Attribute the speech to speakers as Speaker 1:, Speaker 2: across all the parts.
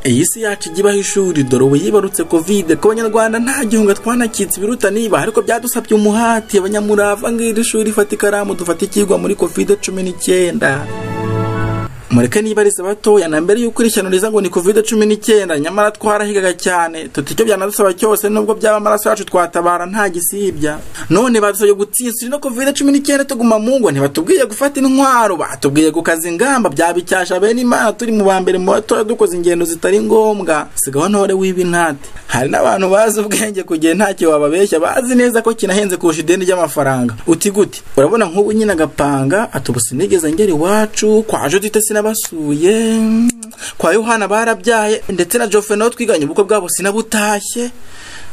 Speaker 1: Iyi si yacu ijya ibaho ishuri, dore ubu yibarutse Covid. Ku Banyarwanda nta gihunga twanakitse ibiruta niba, ariko byadusabye umuhati. Abanyamurava ngiri shuri, fata ikaramu dufate ikigwa muri Covid 19. Mureke nibarize batoya na mbere y'uko iri shyano riza ngo ni Covid 19, nyamara twarahigaga cyane tuti icyo byanadusaba cyose nubwo byaba amaraso yacu twatabara nta gisibya. None badusabye gutsinsura no Covid 19 tuguma mu ngo, ntibatubwiye gufata intwaro, batubwiye gukaza ingamba. Byaba icyasha bene Imana turi mu ba mbere mu batoya dukoze ingendo zitari ngombwa. Sigaho ntore wiba intati. Hari n'abantu bazi ubwenge kugihe ntacyo wababeshya, bazi neza ko kinahenze kurusha ideni ry'amafaranga. Uti gute? Urabona nk'ubu nyine agapanga ati ubu sinigeze ngera iwacu kwa Judith, sinabasuye kwa Yohana barabyaye, ndetse na Geoffrey nawe twiganye ubukwe bwabo sinabutashye.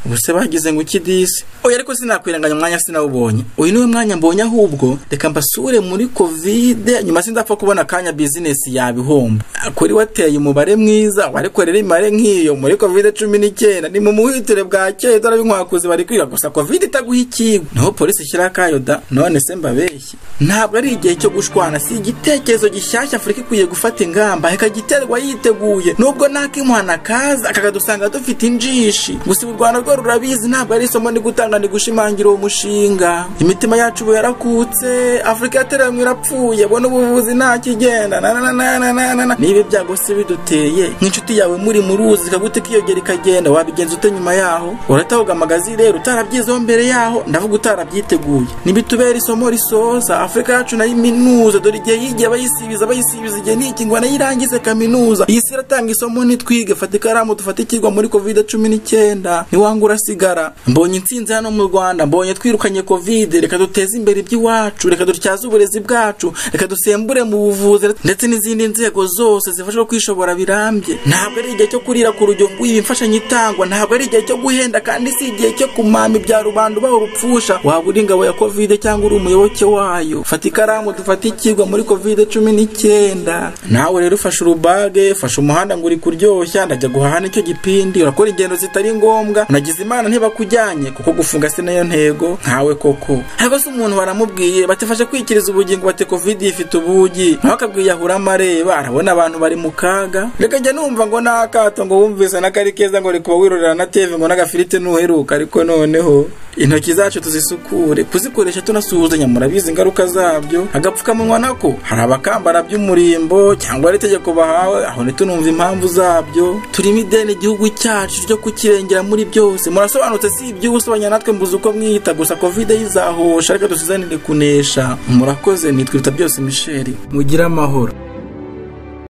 Speaker 1: Ubuse bagize ngo iki disi? Oya, ariko sinakwirenganya umwanya sinawubonye. Uyu niwe mwanya mbonye, ahubwo reka mbasure muri Covid, nyuma sindapfa kubona akanya, business yabihomba. Kuri wateye umubare mwiza wariko rero imibare nk'iyo muri Covid 19 ni mu muhitire bwa kera, dore b'inkwakuzi bari kwiga gusa. Covid itaguha ikigo niho polisi ishyira akayoda. None se mbabeshye, ntabwo ari igihe cyo gushwana, si igitekerezo gishyashya. Afurika ikwiye gufata ingamba ikagiterwa yiteguye, nubwo nakimuhana kaza akakadusanga dufite injishi. Gusa u Rwanda rwo rurabizi, ntabwo ari isomo ni gutanga, ni gushimangira uwo mushinga. Imitima yacu ubu yarakutse, Afurika yateranywe irapfuye, bona ubuvuzi nta kigenda na na na na na na na. Niba ibyago se biduteye nk'inshuti yawe muri mu ruzi ikagute ikiyogera ikagenda, wabigenza ute nyuma yaho? Uratahuga amagazi rero utarabyizeho mbere yaho, ndavuga utarabyiteguye. Nibitubera isomo risoza Afurika yacu nayo iminuza, dore igihe yigiye bayisibiza bayisibiza, igihe niki ngo nayo irangize kaminuza. Iyi si iratanga isomo nitwige, fata ikaramu dufate ikigwa muri Covid 19. Niwanga urasigara. Mbonye intsinzi hano mu Rwanda, mbonye twirukanye Covid. Reka duteze imbere iby'iwacu, reka dutyaze uburezi bwacu, reka dusembure mu buvuzi ndetse n'izindi nzego zose zifasha kwishobora birambye. Ntabwo ari igihe cyo kurira ku rujyo rw'iyi mfashanyo itangwa, ntabwo ari igihe cyo guhenda, kandi si igihe cyo kumama ibya rubanda ubaho urupfusha. Waba uri ingabo ya Covid cyangwa uri umuyoboke wayo, fata ikaramu dufate ikigwa muri Covid 19. Nawe rero ufashe urubage, fashe umuhanda ngo uri kuryoshya, ndajya guhaha nicyo gipindi, urakora ingendo zitari ngombwa, unagize Imana ntibakujyanye, kuko gufunga si nayo ntego nkawe koko. Ariko se umuntu baramubwiye batifashe kwikiriza ubugingo, bati Covid ifite ubugi, nawe akabwiyahura amareba, arabona abantu bari mu kaga. Reka njya numva ngo n'akato ngo wumvise n'akari keza ngo rikuba wirorera na TV ngo n'agafirite nuheruka, ariko noneho intoki zacu tuzisukure, kuzikoresha tunasuhuzanya murabizi ingaruka zabyo. Agapfukamunwa nako hari abakambara by'umurimbo cyangwa ari itegeko bahawe, aho ntitunumva impamvu zabyo. Turimo ideni igihugu cyacu ryo kukirengera muri byose. Murasobanutse si iby'ubusobanya natwe mbuze uko mwiyita, gusa Covid yizahosha, reka dusizanire kunesha. Murakoze, nitwita byose Michel, mugire amahoro.